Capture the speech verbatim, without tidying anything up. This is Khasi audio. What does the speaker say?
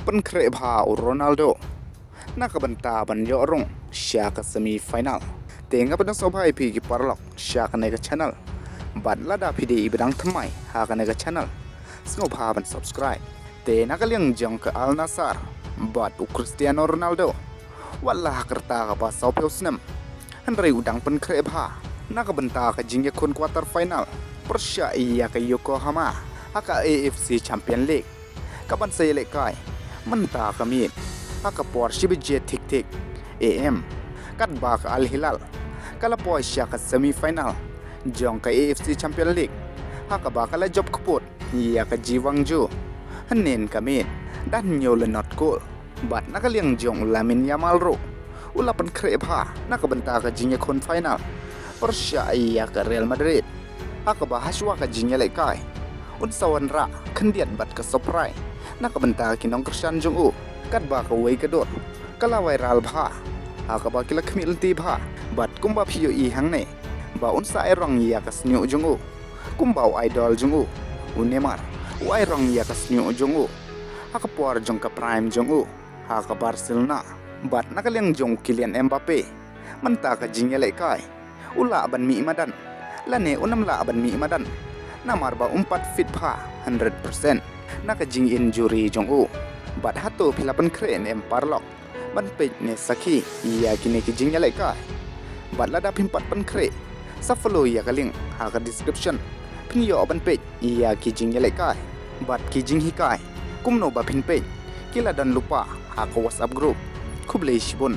Pynkhreh bha u Ronaldo na ka bynta ban ïoh rung sha ka semi final. Te nga pyndonkam sngewbha ïa phi ki paralok sha kane ka channel. Bad lada phi dei iba dang thymmai ha kane ka channel, sngewbha ban subscribe. Te na ka liang jong ka Al Nassr bad u Cristiano Ronaldo, wat la ha ka rta kaba sawphew snem, hynrei u dang pynkhreh bha na ka bynta ka jingïakhun quarter final pyrshah ïa ka Yokohama ha ka A F C Champion League, kaban sa ïalehkai mynta ka miet ha ka por shi baje thik thik A M, katba ka Al Hilal ka la poi sha ka semi final jong ka A F C Champion League, ha kaba ka la jop kput ïa ka Ji Hwang Ju hynnin ka miet da hynñiew la nod kol. Bad na ka liang jong u Lamine Yamal ruh, u la pynkhreh bha na ka bynta ka jingïakhun final pyrshah ïa ka Real Madrid, ha kaba hashwa ka jingïalehkai un sa wanrah khyndiat bad ka soprai na ka bynta ki nongkyrshan jong u, katba kawei ka dur ka la viral bha, ha kaba ki la khmih lynti bha. Bad kumba phi ïohi hangne, ba un sa ai rong ïa ka shñiuh jong u, kumba u idol jong u, u Neymar, u ai rong ïa ka shñiuh jong u ha ka por jong ka prime jong u ha ka Barcelona. Bad na ka liang jong u Kylian Mbappe, mynta ka jingïalehkai u lah ban mih madan lane um lah ban mih madan, namar ba um pat fit bha hundred percent na ka jinginjury jong u. Bad hato phi la pynkhreh ne em paralok ban peit ne sakhi ïa kine ki jingïalehkai? Bad lada phim pat pynkhreh, sa follow ïa ka link ha ka description, phin ïoh ban peit ïa ki jingïalehkai bad ki jinghikai kumno ba phin peit ki la don lypa ha ka WhatsApp group. Khublei shibun.